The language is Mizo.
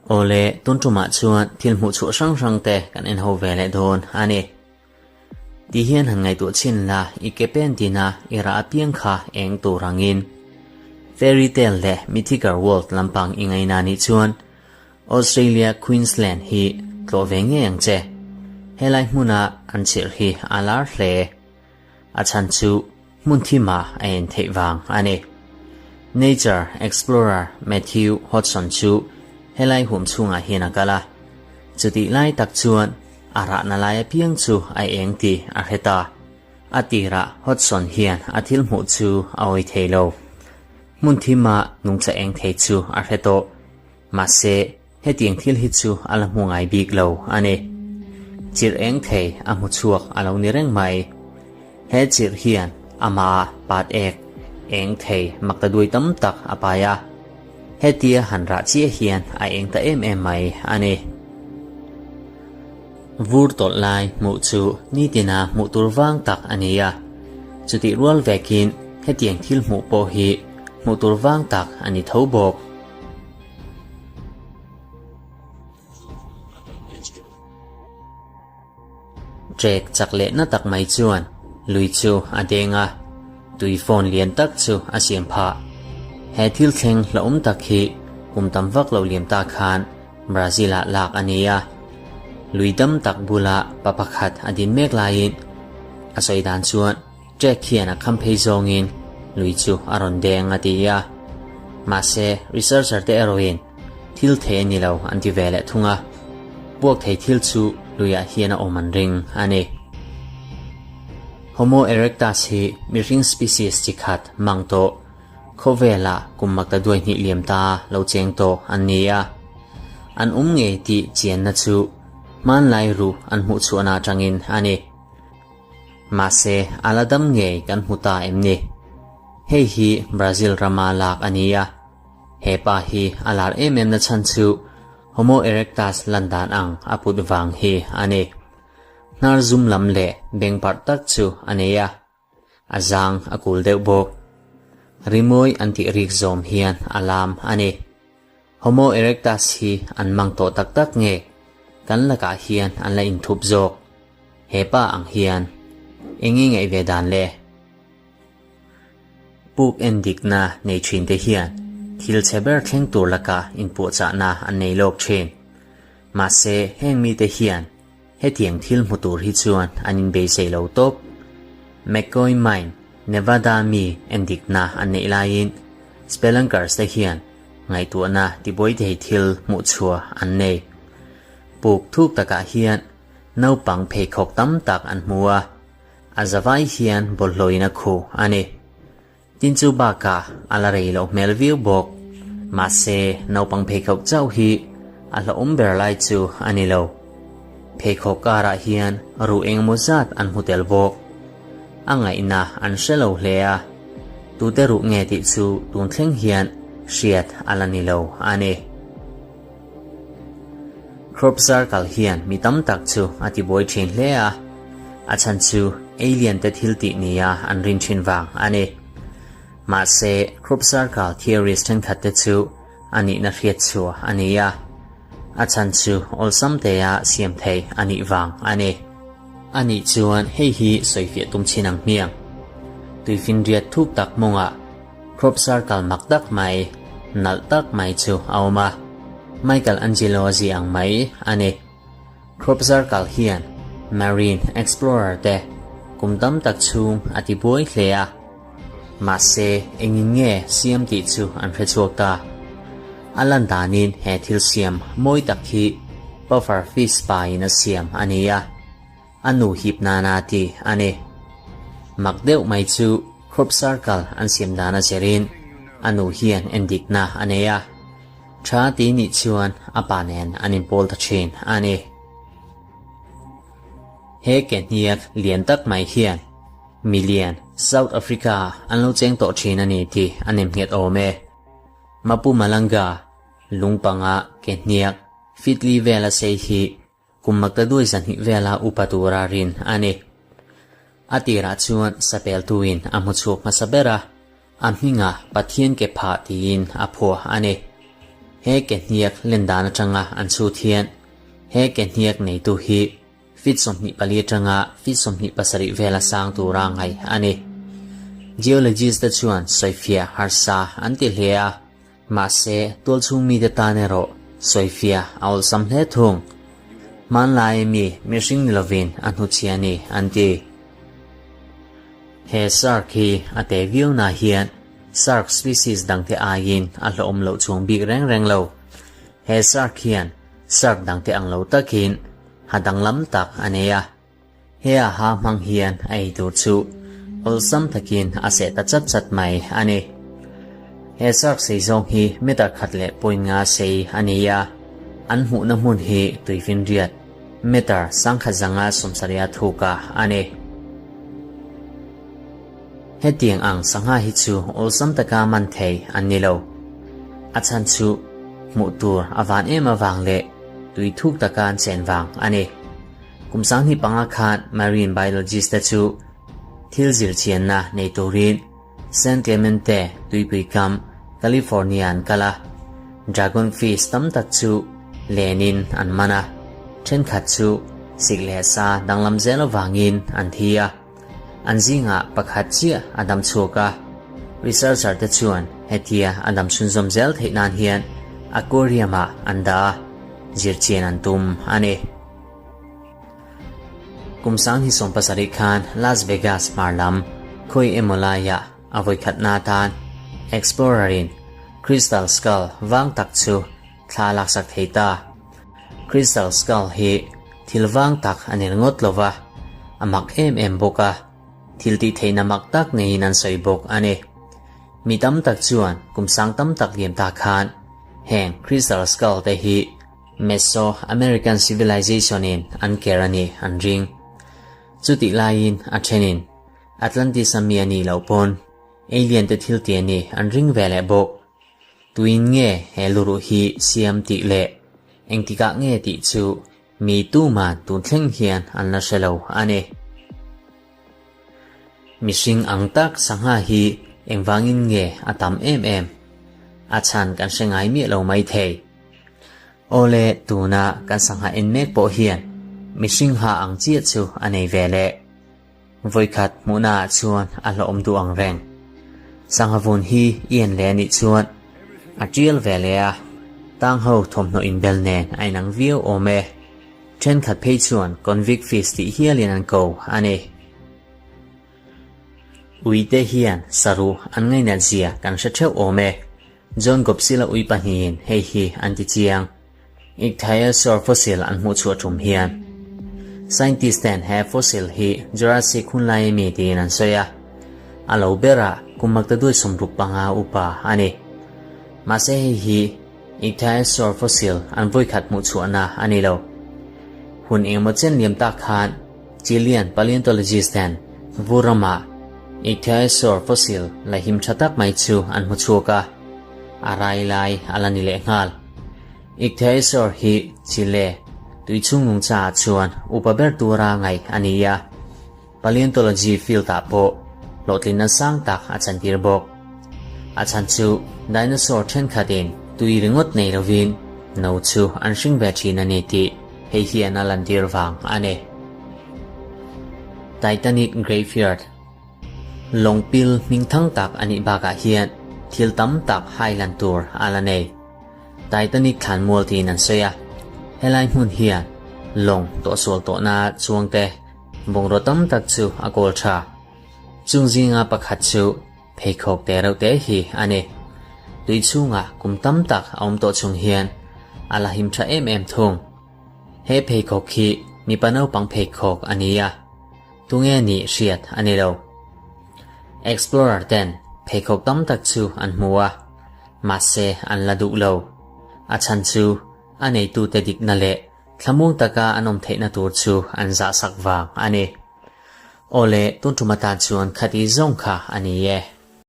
Awle, tun tumah chuan thil hmuh chhuah hrang hrang te kan en ho ve leh dawn a ni. Ti hian han ngaihtuah chhin la, i ke pen tina i rah apiang kha eng tur angin. Fairy tale leh mythical world lampang i ngaina nih chuan Australia Queensland hi tlawh ve ngei ang che. Helai hmuna an chirh hi a lar hle. A chhan chu hmun thima a en theih vang a ni. Nature explorer Matthew Hodgson chu helai huam chhungah hian a kal a. Chutih lai tak chuan a rahna lai apiang chu a eng tih a hre ta. A tirah Hodgson hian a thil hmuh chu a awi thei lo. Hmun thima nungcha eng thei chu a hre tawh. Mahse, hetiang thil hi chu a la hmu ngai bik lo a ni. Chirh eng thei a hmu chhuak a lo ni reng mai. He chirh hian amah pat ek eng thei makta duai tam tak a pai a. Hetia han rah chiah hian a eng ta em em mai a ni. Vur tawlh lai hmuh chu nitina hmuh tur vang tak a ni a. Chutih rual vekin hetiang thil hmuh pawh hi hmuh tur vang tak a ni tho bawk. Trek chak leh na tak mai chuan lui chu a deng a, tui phone lian tak chu a siam phah. He thil thleng hlauhawm tak hi kum tam vak lo liam ta khan Brazil-ah lak a ni a. Lui dam tak bula pa pakhat a din mek laiin a sawi dan chuan Trek hian a kham phei zawngin lui chu a rawn deng a ti a. Mahse, researcher te erawhin thil thei a ni lo an ti ve leh thung a. Puak thei thil chu luiah hian a awm an ring a ni. Homo erectus hi mihring species chi khat mang tawh khawvelah kum makta duai hnih liam ta lo cheng tawh an ni a. An awm ngei tih chianna chu hmanlai ruh an hmuhchhuahna atangin a ni. Mahse, a la dam ngei kan hmu ta em ni? Hei hi Brazil rama lak a ni a. He pa hi a lar em em na chhan chu Homo erectus lan dan ang a put vang hi a ni. Hnar zum lam leh beng parh tak chu a nei a, a zang a kul deuh bawk. Rimawi an tih rik zawm hian a lam a ni. Homo erectus hi an mang tawh tak tak nge? Kan lakah hian an la inthup zawk. He pa ang hian eng nge ngaih ve dan le? Puk en dikna nei thin te hian thil chhe ber thleng tur lakah inpuahchahna an nei lawk thin. Mahse heng mite hian Hetiang thil hmu tur hi chuan an inbeisei lo tawp. McCoy Mine, Nevada mi endikna an neih laiin Spelunkers te hian ngaihtuahna tibuai thei thil hmuhchhuah an nei. Puk thuk takah hian naupang pheikhawk tam tak an hmu a, a zavai hian bawlhhlawhin a khuh a ni. Tin chu bakah a la rei loh hmel viau bawk. Mahse, naupang pheikhawk chauh hi a hlauhawm ber lai chu a ni lo. Pheikhawk karah hian ruh engemaw zat an hmu tel bawk. A ngaihna an hre lo hle a, tute ruh nge tih chu tun thleng hian hriat a la ni lo a ni. Crop circle hian mi tam tak chu a tibuai thin hle a, a chhan chu alien te thil tih nia an rin thin vang a ni. Mahse, crop circle theorist thenkhat te chu a nihna hriat chhuah a ni a, a chhan chu awlsam tea siam thei a nih vang a ni. A nih chuan hei hi sawifiah tum chin ang hmiang. Tuifinriat thuk tak mawngah Crop circle mak tak mai, nalh tak mai chu a awm a, Michael Angelo a zia ang mai a ni. Crop circle hian Marine Explorer te kum tam tak chhung a ti buai hle a, mahse engin nge siam tih chu an hre chhuak ta. A lan danin he thil siam mawi tak hi puffer fish pa in a siam a ni a. A nu hip nana ti a ni. Mak deuh mai chu crop circle an siam dan a zerin a nu hian endikna a nei a. Tha ti nih chuan a pa nen an inpawl ta thin a ni. He ke hniak lian tak mai hian milian South Africa an lo cheng tawh thin a ni tih a nemnghet awm e. Mpumalanga lungpanga ke hniak fitli vela sei hi Kum maktaduai zahnih vela upa tura rin a ni. A tirah chuan sapeltuin a hmu chhuak hmasa ber a. A hmingah Pathian ke phah tiin a phuah a ni. He ke hniak len dan atanga an chhut hian he ke hniak neitu hi feet 24 atanga feet 27 vela sang tura ngaih a ni. Geologist te chuan sawifiah harsa an ti hle a, mahse tualchhung mite tan erawh sawifiah a awlsam hle thung. Hmanlai mi mihring ni lovin a hnuchhia a ni an ti. He shark hi a te viau na hian shark species dangte aiin a hlawhawm loh chuang bik reng reng lo. He shark hian shark dangte ang lo takin ha danglam tak a nei a. He a ha hmang hian a ei tur chu awlsam takin a seh ta chat chat mai a ni. He shark sei zawng hi meter khat leh point nga sei a ni a, an hmuhna hmun hi tuifinriat meter sangkhat zanga sawmsarih thuk a a ni. Hetiang ang sangha hi chu awlsam taka man thei an ni lo. A chhan chu hmuh tur a van em avang leh tui thuk taka an chen vang a ni. Kum sanghnih panga khan marine biologist te chu thil zirchianna nei turin San Clemente tuipui kam California an kal a. Dragon fish tam tak chu lenin an man a, thenkhat chu sik leh sa danglam zel avangin an thi a. An zingah pakhat chiah a dam chhuak a, researcher te chuan hetia a dam chhunzawm zel theih nan hian aquarium ah an dah a, zirchian an tum a ni. Kum sang hi 70 khan Las Vegas hmar lam khawi emaw laiah a vawikhatna atan Explorer in Crystal Skull vang tak chu thla a laksak thei ta. Crystal Skull hi thil vang tak a ni ringawt lo va, a mak em em bawk a, thil tih theihna mak tak neiin an sawi bawk a ni. Mi tam tak chuan kum sang tam tak liam ta khan heng Crystal Skull te hi Meso-American civilization in an ker a ni an ring. Chutih laiin a thenin Atlantis a mi a nih loh pawn alien te thil ti a ni an ring ve leh bawk. Tuin nge he luruh hi siam tih leh engtikah nge tih chu mi tuman tun thleng hian an la hre lo a ni. Mihring ang tak sangha hi engvangin nge a tam em em? A chhan kan hre ngai miah lo mai thei. Awle tuna kan sangha en mek pawh hian mihring ha ang chiah chu a nei ve leh. Vawikhat hmuhna ah chuan a hlawhawm duh ang reng. Sangha vun hi i en leh anih chuan a tial ve leh a, tang ho thawmhnaw inbel nen a inang viau awm e. Thenkhat phei chuan convict fish tih hialin an ko a ni. Uite hian saruh an ngainat zia kan hre theuh awm e. John Gopsila ui pahnihin hei hi an ti chiang. Ichthyosaur fossil an hmuh chhuah tum hian scientist ten he fossil hi Jurassic hun lai ami tiin an sawi a, a lo berah kum maktaduai 65 upa a ni. Mahse hei hi Ichthyosaur fossil an vawikhat hmuh chhuahna a ni lo. Hun engemaw chen liam tak khan Chilean paleontologist ten vur ramah Ichthyosaur fossil la him tha tak mai chu an hmu chhuak a, a rai lai a la ni lehnghal. Ichthyosaur hi Chile tui chhung nungcha ah chuan upa ber tura ngaih a ni a, paleontology field ah pawh hlawhtlinna sang tak a chantir bawk. A chhan chu dinosaur thenkhatin tui ringawt nei lovin no chu an hring ve thin a ni tih hei hian a lantir vang a ni. Titanic Graveyard. Lawngpil hmingthang tak a nih bakah hian thil tam tak hai lan tur a la nei. Titanic thlanmual tiin an sawi a, helai hmun hian lawng tawhsual tawhna chuangte bungraw tam tak chu a kawl tha. Chung zinga pakhat chu pheikhawk te reuh te hi a ni. Tui chhungah kum tam tak a awm tawh chung hian a la him tha em em thung. He pheikhawk hi mipa naupang pheikhawk a ni a. Tunge nih hriat a ni lo. Explorer ten pheikhawk tam tak chu an hmu a, mahse an la duh lo. A chhan chu a neitute dikna leh thlamuang taka an awm theihna tur chu an zahsak vang a ni. Awle, tun tum atan chuan khati zawng kha a ni e.